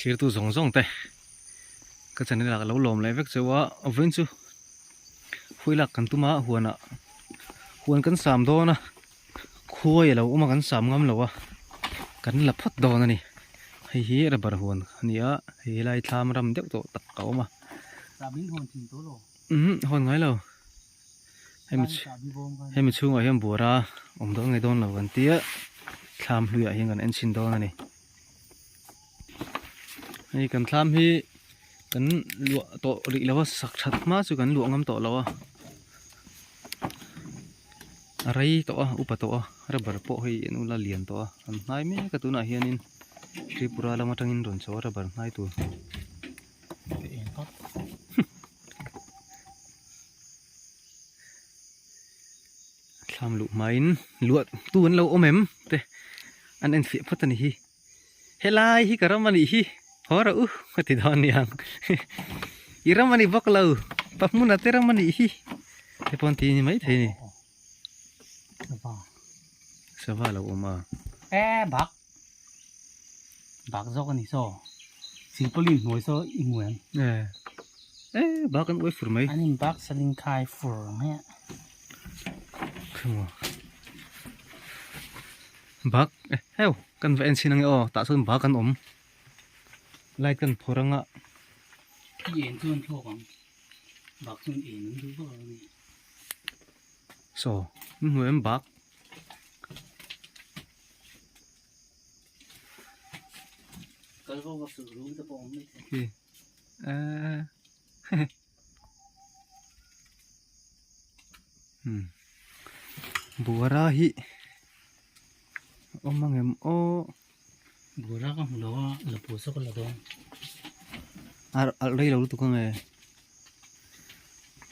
Thlirtu zawng zawng te ka channel ah ka lo lawm leh vek cheu a, vawiin chu hui lak kan tum a huan ah huan kan sam dawn a khuai a lo awm a kan sam ngam lo a kan la phawt dawn a ni hei hi rubber huan a ni a hei helai thlam ram deuh tawh tak a awm a umm hawn ngai lo. Hemi hemi chhungah hian buara awm dawn ngei dawn lo kan tia thlam hluiah hian kan en chhin dawn a ni. Hei kan thlam hi kan luah tawh rih lo a sak that hma chu kan luah ngam tawh lo a a rei tawh a upa tawh a rubber pawh hei an ula lian tawh a an hnai mek a tunah hianin Tripura lam atangin rawn chho a rubber hnai tur. Thlam luh hmain luah tu an lo awm em te an en fiah phawt a ni hi helai hi ka ram a nih hi haw rawh u ka ti dawn aniang i ram a ni bawk lo pa hmuna te ram a nih hi te pawh an ti ni maithei a ni sava a lo awm a e bak bak zawk a ni saw silpaulin hnuai saw i hmu em e e bak an uai fur mai an in bak saling khai fur mai a bak e heu kan va en chhin ange aw tah chuan bak an awm light kan phawrh anga i en chuan thlawk ang bak chuan en an duh vak lo a ni. Saw in hmu em bak. Kal vo vak chu rum te pawh awm mai thei. Khi eh hmm buara hi awm ang em aw. Buara ka hmu lo a la pawh saw ka la dawn. A rei lo lutuk ang e.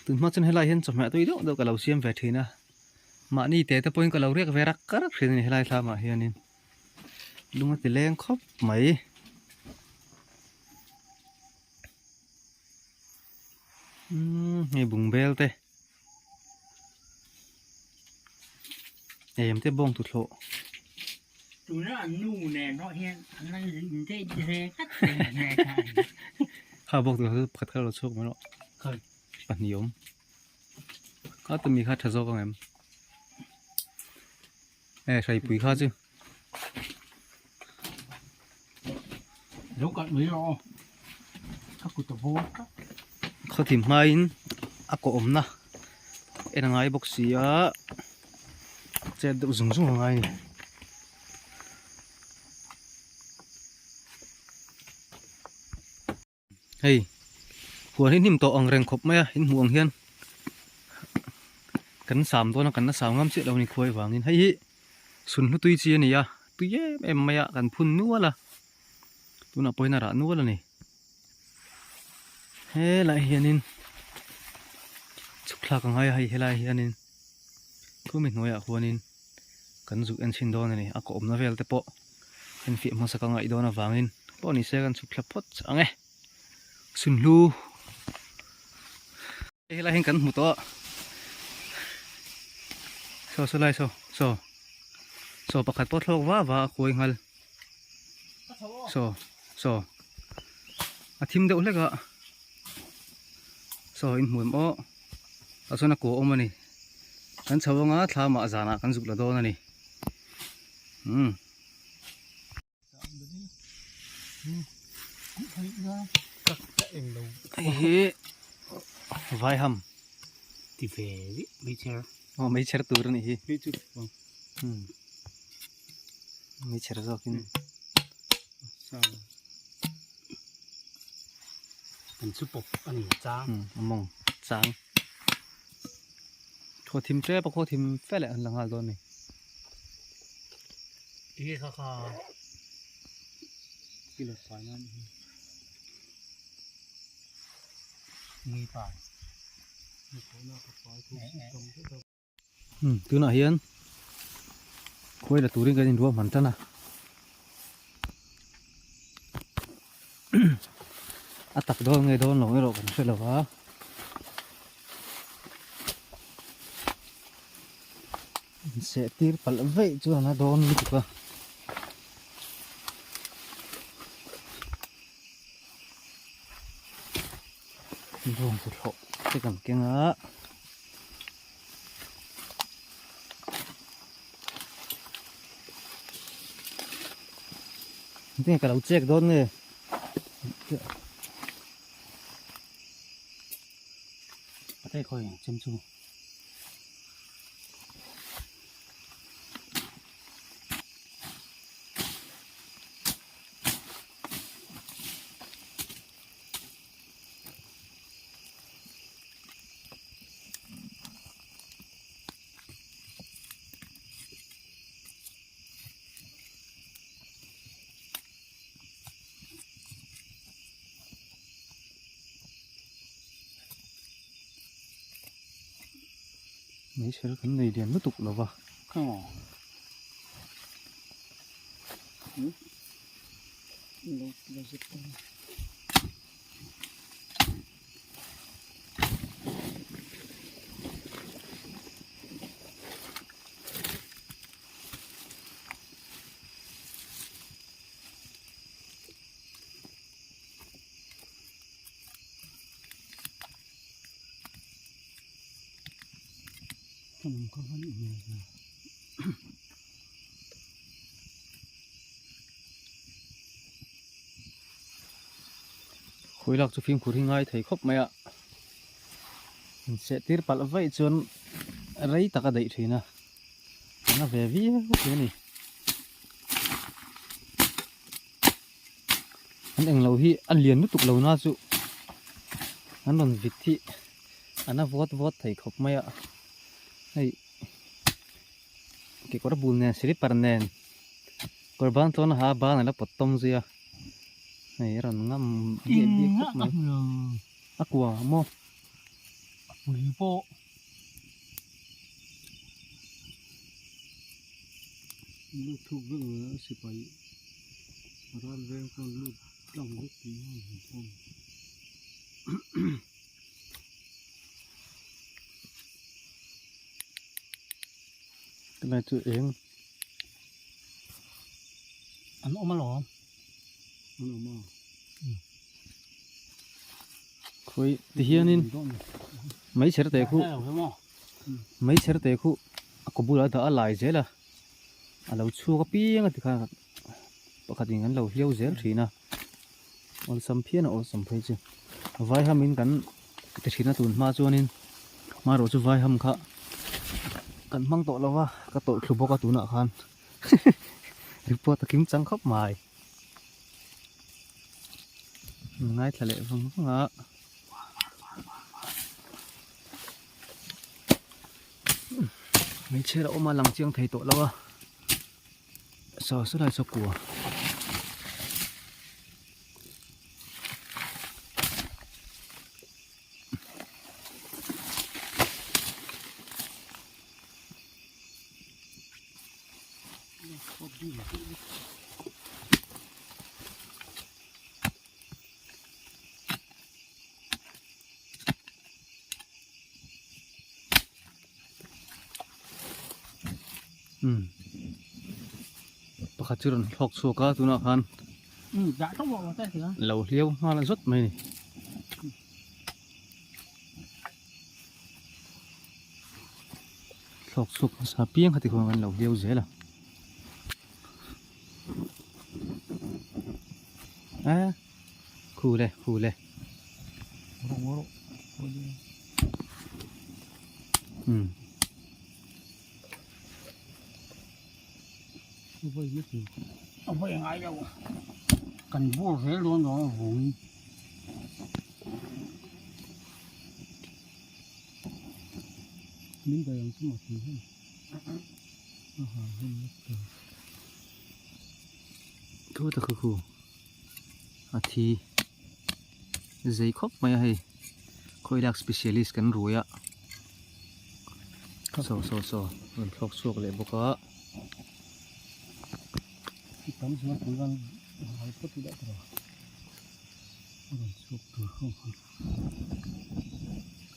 Tun hma chuan helai hian chawhmeh tui deuh deuh ka lo siam ve thin a. Mahni te te pawhin ka lo riak ve rak rak thin a ni helai thlamah hianin. Lung a ti leng khawp mai. Umm hei bungbel te. Em te bawng tuthlawh. Tuna an nu nen pawh hian an la in date ve tlat thei mai kha. Kha bawng tuthlawh chu pakhat kha lo chhuak mai rawh. Khawi. Pahnih awm. Kha tumi kha tha zawk ang em. E hraipui kha chu. Lo kalh mai rawh aw. Ka kut a bawr tlat. Khawthim hmain a kawh awmna en a ngai bawk si a, chet deuh zung zung a ngai a ni. Hei huan hi hnim tawh ang reng khawp mai a in hmuh ang hian kan sam dawn a kan la sam ngam chiah lo a ni khuai vangin hei hi sunhlu tui chi a ni a tui em em mai a kan phun nual a tunah pawhin a rah nual a ni helai hianin chhuk thlak a ngai a hei helai hianin khumi hnuaiah khuanin kan zuk en chhin dawn a ni a kawh awmna vel te pawh. Enfiah hmasa ka ngaih dawn avangin pawh ni se kan chhuk thla phawt ang e. Sunhlu hei helai hian kan hmu tawh a. Saw saw lai saw saw saw pakhat pawh thlawk va va a kuai nghal. Saw saw a thim deuh hlek a. Saw in hmu em aw. Tah chuan a kua awm a ni. Kan chho anga thlamah zanah kan zuk la dawn a ni. Umm. Hei hi vai ham ti ve mai chher aw mai chher tur a nih hi umm mai chher zawkin kan chu pawp a ni chang umm a mawng chang khaw thim tep a khaw thim fe leh an la nghal dawn a ni. Enge kha kha kilo fai nan hi mui pai Hmm tunah hian khuai la turin kan inruah hman tan a a tak dawn nge dawn lo erawh kan hre lo va. Seh tir palh veih chuan a dawn lutuk a. Bawng tuthlawh te kan keng a. Tinge ka lo check dawn nge. Pate khawi chem chu. Meichher kan nei lian lutuk lo va. Khawi lak chu fimkhur hi ngai thei khawp mai a, inseh tir palh vaih chuan rei tak a daih thin a, a na ve viau thei a ni. An englo hi a lian lutuk lo na chu an rawn vit hi a na vawt vawt thei khawp mai a, hei kekawr bul nen slipper nen kawr ban tlawn a ha a ban a la pawt tawm zui a hei a rawn ngam biak biak khawp mai a kua maw. A pui pawh. Lut thuk vek lo a sipai ral veng chuan lut tlang vek tih hi a inkhawm. Tunlai chu eng An awm alawm. An awm a. Khawi tihianin meichher te khu meichher te khu a kaw bulah dah a lai zel a a lo chhuak apiang a tikhan pakhat in kan lo hliau zel thin a awlsam phian a awlsam phei chu vai ham in kan ti thin a tun hma chuanin hmarawh chu vai ham kha kan hmang tawh lo va ka tawlh thlu bawk a tunah khan report a kim chang khawp mai. Ngaithla leh vang vang a. Hmeichhe a awm a lang chiang thei tawh lo a. Saw saw lai saw kua. Umm pakhat chu rawn hlawk chhuak a tunah khan lo hliau nghal zawt mai a ni. Thlawk chhuak hmasa piang kha tikhuan kan lo hliau zel a. A khu le khu le. Um. A vawi ngai lo. Kan bur zel dawn dawn a vung. Min daih ang chu maw tih hi a ha hun lek tur. Thu ta khu khu a thi zei khawp mai a hei khawi lak specialist kan rui a saw saw saw rawn thlawk chhuak leh bawk a. Tam chuan tui van hal phawt ila tawh a rawn chhuak tur ho kha.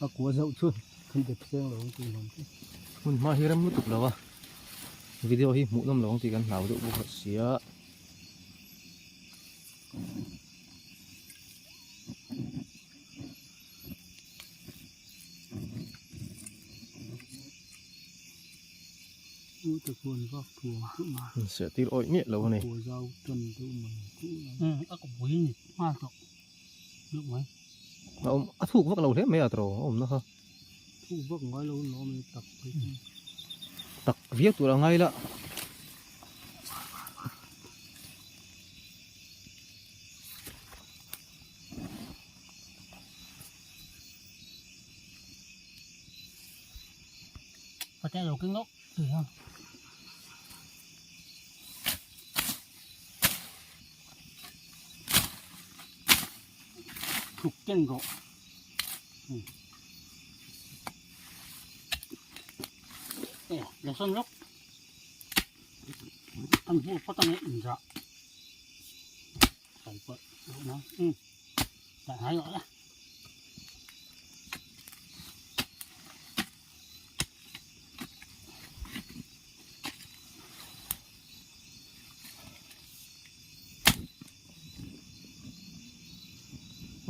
A kua zauh chu kan dep seng lo ang tih hlawm te. Hmun hma hi rem lutuk lo a, video hi hmuh nawm lo ang tih kan hlau deuh bawk sia. Seh tir awih miah lo a ni. A awm a thuk vak lo hle mai a tawrh a awmna kha. Tak viau tur a ngai la.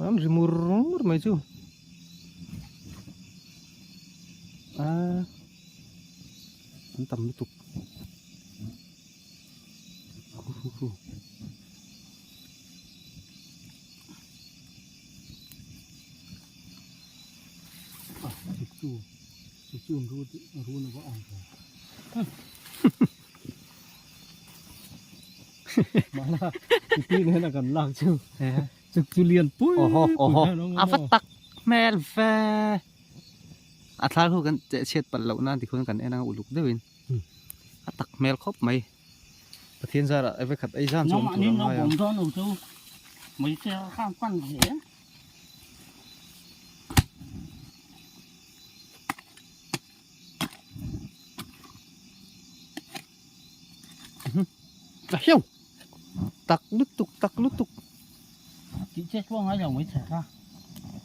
An ri mur mur mai chu a an tam lutuk khu khu khu. A va tak hmel ve a thlar ho kan cheh chhiat palh loh nan tikhuan kan en ang uluk deuhin a tak hmel khawp mai Pathian zarah vekhat ei zan chu awm tur a ngai ang. A hiau tak lutuk tak lutuk tih che chuang ngai lo mai chhe kha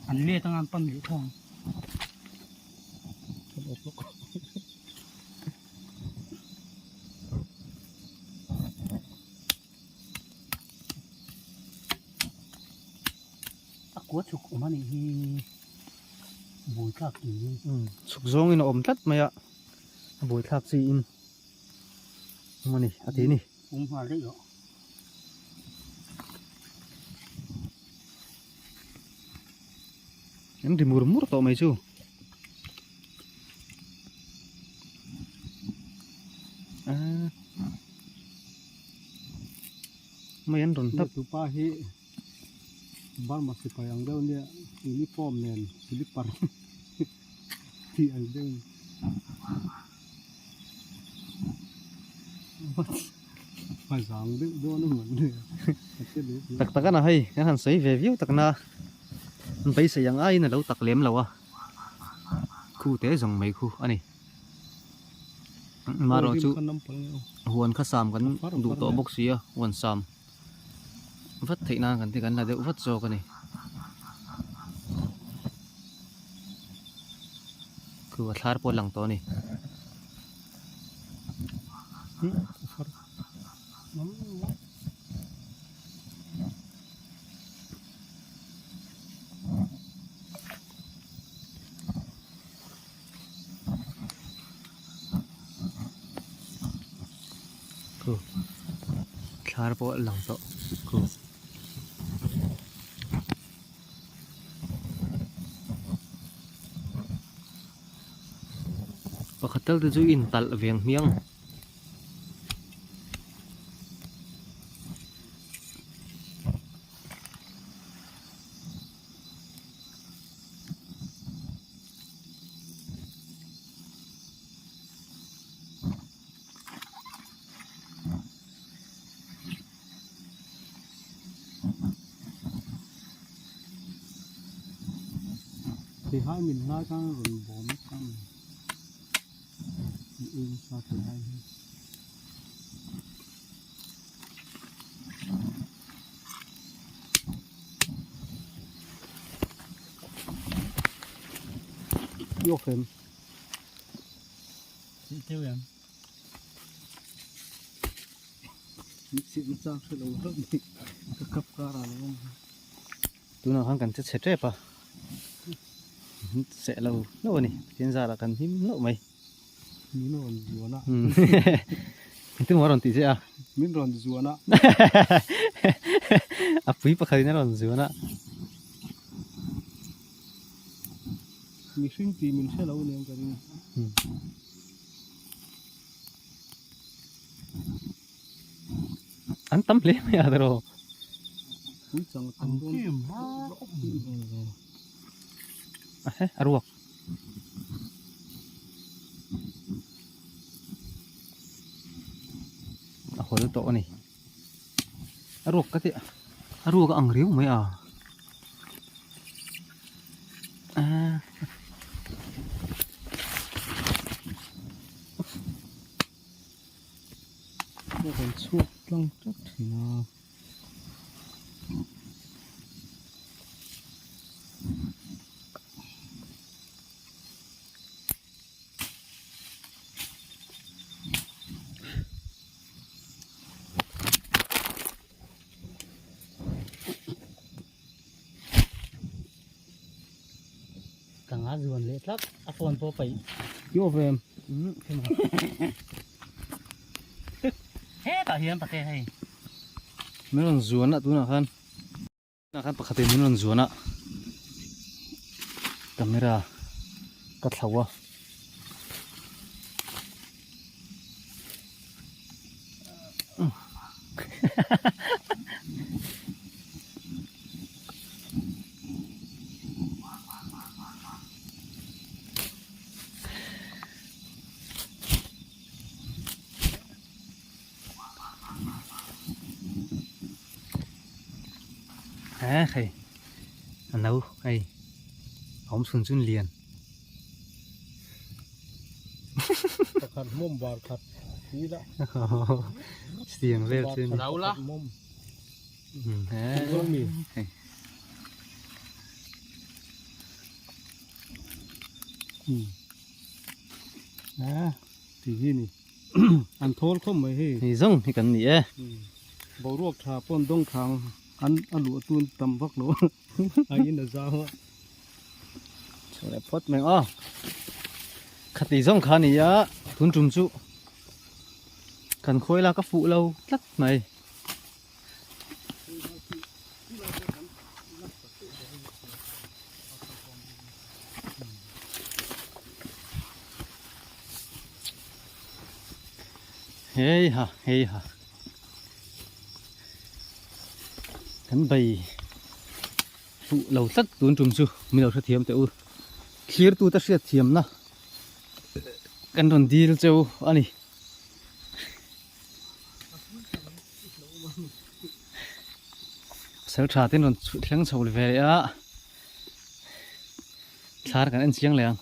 an let anga an pan leh thung a kua chhuk awm a nih hi buaithlak tiin chhuk zawngin a awm tlat mai a a buaithlak chiin awm a ni a ti a ni. Um nghal daih rawh. An ri mur mur tawh mai chu. Mai an rawn hnap. Tupa hi Burma sipai ang deuh nia uniform nen slipper tih ang deuh. Tak tak a na hei kan han sawi ve viau tak na an beisei ang aiin a lo tak lem lo a khu te zawng mai khu a ni marawh chu huan kha sam kan duh tawh bawk si a huan sam vat theih nan kan ti kan la deuh vat zawk a ni khu a thlar pawh a lang tawh a ni. Khu thlar pawh a lang tawh khu. Pakhat tal te chu in talh veng hmiang. Theihai min hlai khan a rawn bawm nasa a ni. An ei nasa theihai hi. Yok em. Teuh em. Tunah khan kan che chhe tep a seh lo hlauh a ni tin zarah kan him hlauh mai. Min rawn zuan a. Engtin maw a rawn tih che a? Min rawn zuan a. A pui pakhat in a rawn zuan a. Mihring tih min hre lo aniang ka ring. An tam hle mai a tiraw. Pui chang a tam dawn. A he a ruak. A hawl tawh a ni. A ruak ka tih a ruak a ang riau mai a. Aaa. A rawn chhuak tlang tlat thin a. Ka nga zuan leh tlat a phone pawh paih. I awk em? Hetah hian pate hei. Min rawn zuan a tunah khan. Tunah khan pakhatin min rawn zuan a. Camera ka thlo a. He hei a no hei a awm chhun chun lian. Pakhat hmawm bar khat ni la. Chutiang vel chu ni. Lo la. He. A ti hi ni. An thawl khawp mai hei. Hei zawng hi kan ni e. Boruak tha pawn dawng thang an a luah tun tam vak lo a in a zau a. Chho leh phawt mai aw. Khati zawng kha ni a tun tum chu kan khawi lak a fuh lo tlat mai. Hei ha hei ha kan bei fuh lo tlat tun tum chu min lo hrethiam teh u thlir tute hriat thiamna kan rawn dil cheu a ni. Sel tha ten rawn thleng chho ve leh a thlar kan en chiang leh ang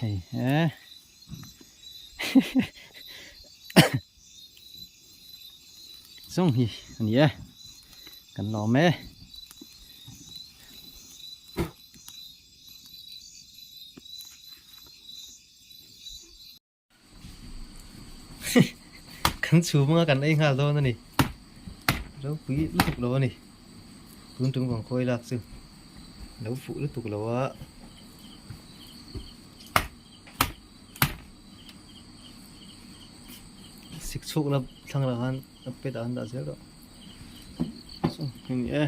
hei he zawng hi a ni e kan lawm e. Kan chhum anga kan ei nghal dawn a ni. Ropui lutuk lo a ni. Tun tum vang khawi lak chu lo fuh lutuk lo a. Sik chhuk la thlang lah khan a pet ah an dah zel tawh. Saw hei ni e.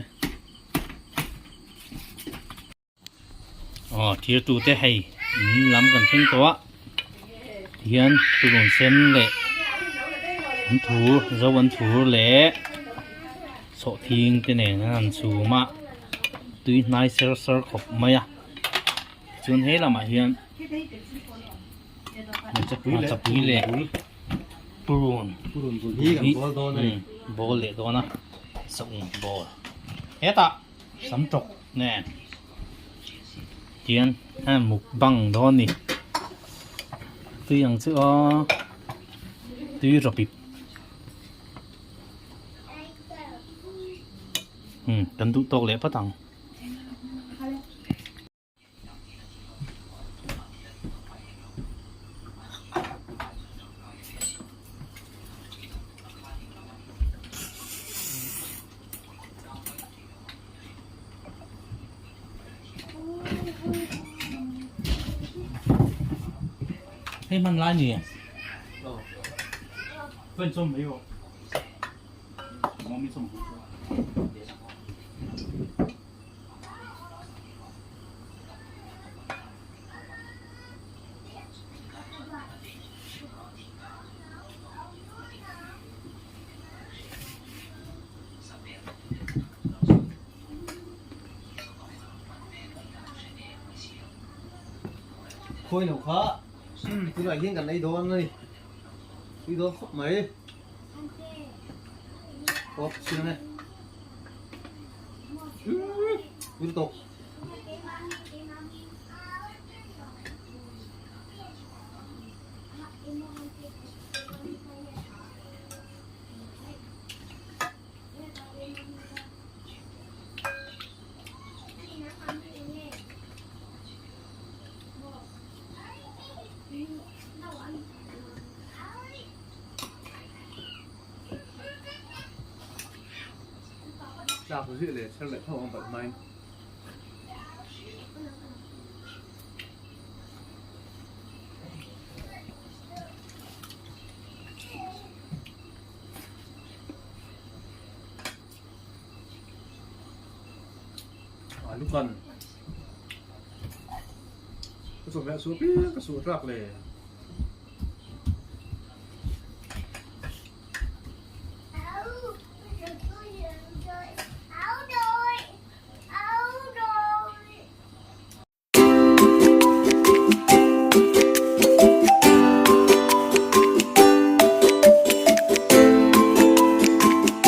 Aw thir tu te hei in lam kan thleng tawh a tihian turawn sen leh an thur zo an thur leh sawhthing te nen an han chhum a tui hnai ser ser khawp mai a chuan he lamah hian chapui leh purun bawl leh dawn a saum bawl hetah. Sam tawk nen tian a mukbang dawn a ni tui ang chu aw tui rawpip umm kan duh tawk leh phawt ang. Hei hman lai ni. Khawi lo kha tunah hian kan ei dawn a ni tui dawn khawp mai aw chiang e tui tawk. Tlak zui leh chher leh tho ang palh hmain. Alu kan ka chawhmeh a suah piang ka suah tlak le.